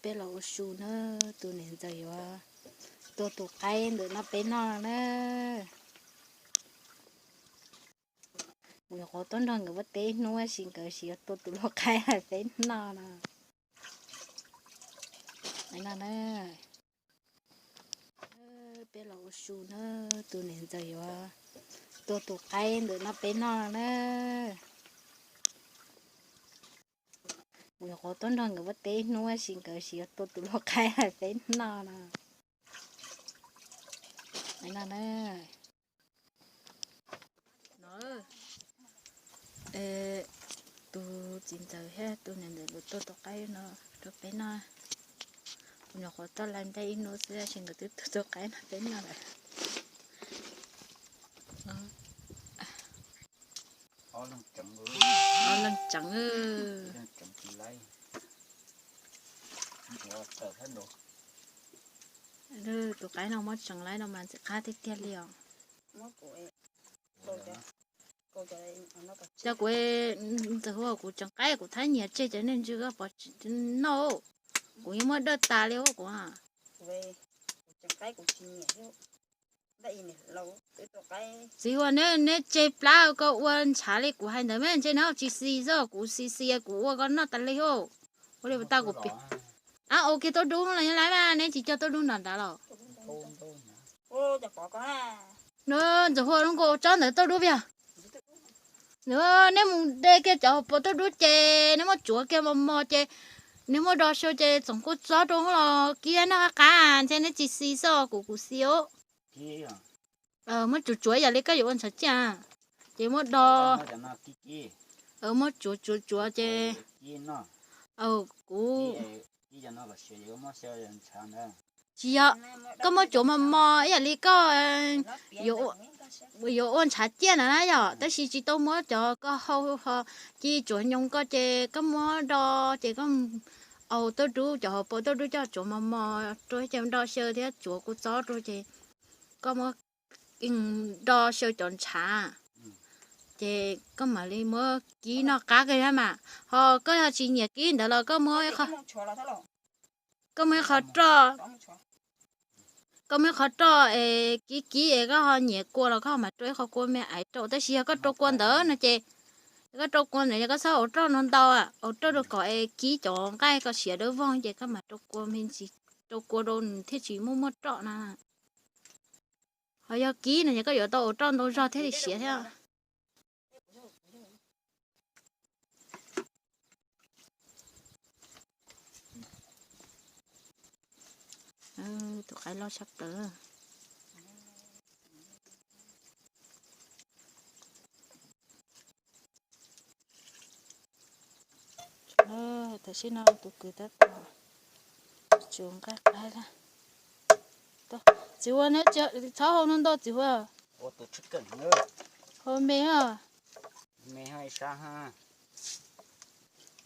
Peb los ua su na, tus niam ntxawm yuav tua tus qaib ntawm no peb noj na. Kuv nyuam qhuav tuaj nrog nkawd ua teb hnub, tab sis nkawd tsis yuav tua tus lau qaib peb noj no. Peb los ua su na, tus niam ntxawm yuav tua tus qaib ntawm no peb noj na. Kuv nyuam qhuav tuaj nrog nkawd ua teb hnub, tab sis nkawd tsis yuav tua tus lau qaib peb noj no. No, tus txiv ntxawm thiab tus niam ntxawm nkawd tua tus qaib no rau peb noj. Kuv nyuam qhuav tuaj laij nplej ib hnub xwb, tab sis nkawd twb tua tus qaib no peb noj lawm. Ob leeg tseev. Tus qaib no muab tseev laib no mas ntxim qab tiag tiag li os. Cov kuv, ntxawm hu kuv tseev qaib, kuv thab nyiam tseg cov neeg ntsws pov noj, kuv yeej muab dawj tas li kuv. Txiv hu, neb tseg plab koj ua ntshav li kuv hais ntawd mas ntshe neb tsis xis xwb, kuv xis xis kuv ua koj noj tas li os. Ua li tau kuv piav. Ab, ua kiag tauj dub los yog lawm mas neb tsis cog tauj dub nram nrad los? Ntxawm hu, zoo nkaus tsob ntawd tauj dub puas yog? Neb mus de kiag cov hauv paus tauj dub ces neb muab tsuav kiag mos mos ces neb muab do xyaw ces txoom kua txob rau los kib noj qab qab, ntshe neb tsis xis xwb, kuv, kuv xis os. Muab tsuav tsuav yam li koj yuav ua ntshav ciaj, ces muab do, muab tsuav tsuav tsuav ces, kuv, tsis yog, koj muab tsuav mos mos ib yam li koj yuav ua ntshav ciaj na yom, tab sis tsis tau muab cov koj hau ho ci tsuav nyoos koj ces koj muab do ces koj, au, tauj dub, cov hauv paus tauj dub coj tsuav mos mos rau ces do xyaw thiab tsuav kua txob rau ces koj muab do xyaw cov ntshav, ces koj mam li muab kib noj qab kiag thiab mas. Ho koj yog tsis nyiam kib ntawd los koj muab, koj muab ib qho roj, koj muab ib qho roj es kib kib es koj ho nyiam kua los koj ho mam rau ib qho kua me aiv rau, tab sis yog koj rau kua ntawd no ces, koj rau kua ntawd yog koj txhob ua roj no ntau, ua roj rau kom es kib cov nqaij kom siav dawb vog ces koj mam rau kua me ntsis, rau kua rau nws thiaj tsis muaj muaj roj na. Ho yog kib no ces koj yuav tau ua roj ntau zog thiaj li siav thiab. Tus qaib loj tshaj plaws. Tam sim no tus kwv tab tom tsuav nqaij qaib lawm. Txiv ua, neb txhob hau no ntau txiv ua. Hau me,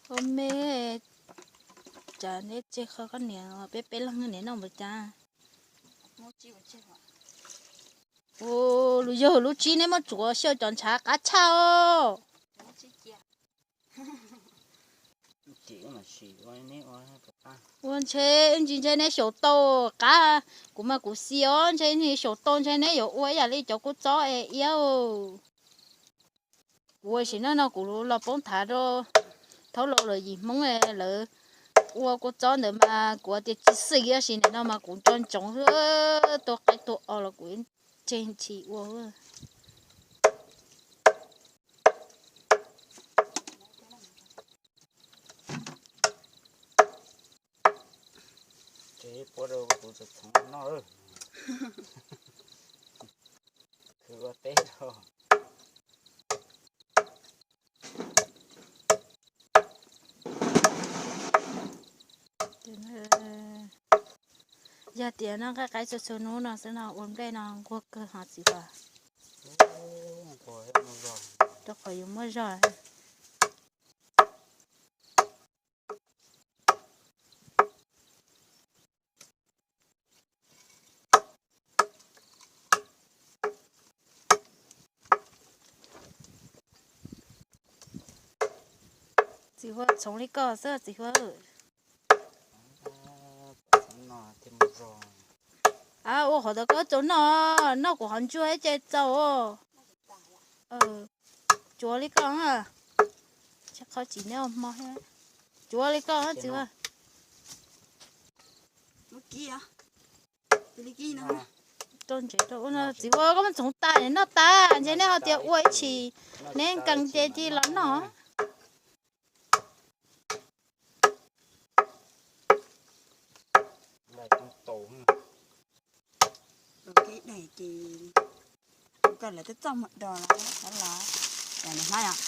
hau me, cas neb tseg qhov koj niam peb peb leeg niam noj npaum cas. Ua, lus yog lub tsib neb muab tsuav xyaw cov ntshav qab tshaj os. Ua ntshe, ntsis ntshe neb xyaum tau qab, kuv mas kuv xis os, ntshe xyaum tau ntshe neb yuav ua ib yam li cov kua txob es iab. Kuv ua sim neej no kuv los poob thav rau thaub laus lawv yim Hmoob lawv ua kua txob ntawd mas kuv tias tsis xwm, tab sis nim no mas kuv nco ntsoov xwb, tua qaib tua os los kuv tseg ntshis ua. Ces pua rau tus txhoov noj. Khwv ua teb rau. Yog tias noj nqaij qaib txhua txhua hnub no xwb no ua nplej no nquag kawg ho txiv os. Rau qhov yuav muaj zog. Txiv Huab txhoov li koj xwb txiv Huab. Ua qhov tau koj txaus noj, noj kuv qhov ntsuag ces txaus. Tsuav li koj, qhov tsis neb ua hmo thiab. Tsuav li koj txiv. Txiv ua koj muab ntxoov tas noj tas, ntshe neb ho tias ua ib tshim, neb nkees ces cia los noj. Ces koj lawv twb txoj muag do los los los.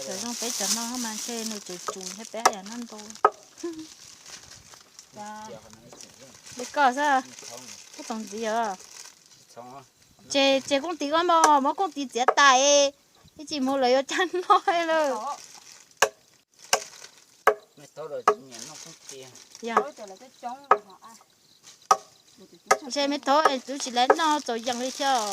Cov zoo peb cov no mas ntshe nws tseem tsum ntshe peb yam no ntau. Li koj xwb, koj toom ntxiv os. Ces, ces kooj tis koj mas muab kooj tis txiav tas es ib tsis mus lawv yuav cab no lawm. Ntshe me thaub es twb tsis lawv noj txaus yees li thiab.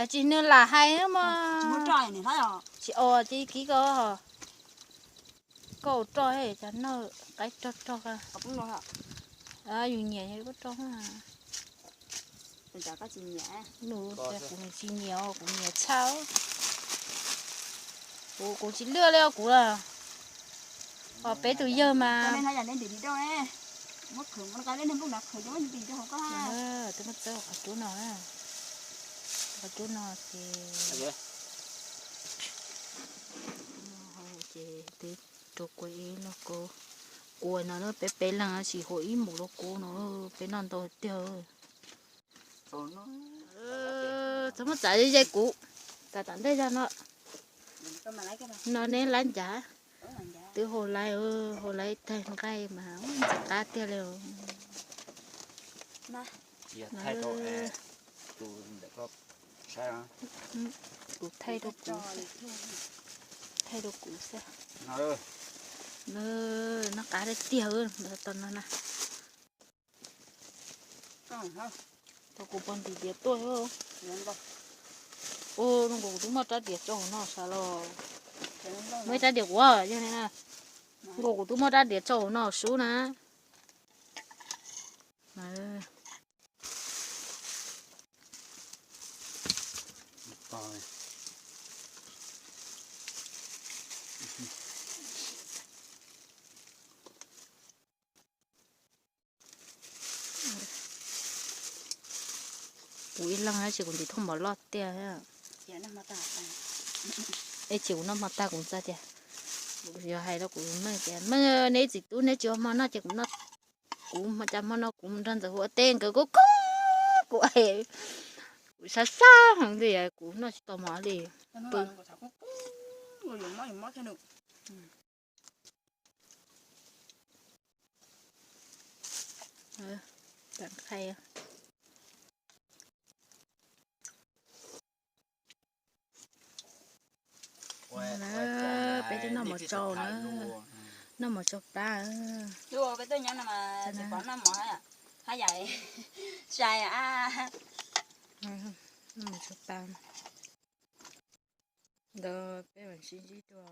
Tsis nws lam hais mas. Tsis os, ces kiv koj, koj ua roj cas noj qaib rog rog. Yus nyiam yus roj. Nws kuv tsis nyiam, kuv nyiam tshaj. Kuv, kuv tsis lwj li os kuv. Os peb tus yawg mas. Twb muab txawb qhov cub no, qhov cub no ces, ces twb rau kuv no, kuv no peb peb leeg tsis haum ib mus rau kuv no, peb noj ntau tiag. Txhob muab txav ze kuv, txav tom ntej zog no. No neb laib ncav, twb hau laib, hau laib tag nqaij mas ntxim qab tiag li. Kuv thaij rau kuv, thaij rau kuv xwb. Noj qab tiag tiag, tau no na. Tau kuv pog ntim diav tuaj. Ua zoo nkaus kuv twb muaj rab diav tso hauv no sav los. Muaj ib rab diav quav yog li na. Nkaus kuv twb muaj rab diav tso hauv no sub na. Kuv ib leeg ces kuv ntim thooj mov loj tiag. Es ces kuv noj hmo tag kuv xav tias, yog hais rau kuv meej tias, meej, neb txiv tub neb tsis ua hmo noj ces kuv, kuv cas hmo no kuv mus nrog ntxawm hu ua teb nkawd kuj koob kuv, kuv sab sab heev li, kuv noj tsis tau mov li. Pw. Peb twb noj mov tsau na, noj mov tsau plab. Peb tuaj nyob no mas tsis pom noj mov haj yam sai. Noj mov tsau plab. Ntawd peb mam sib ntsib dua.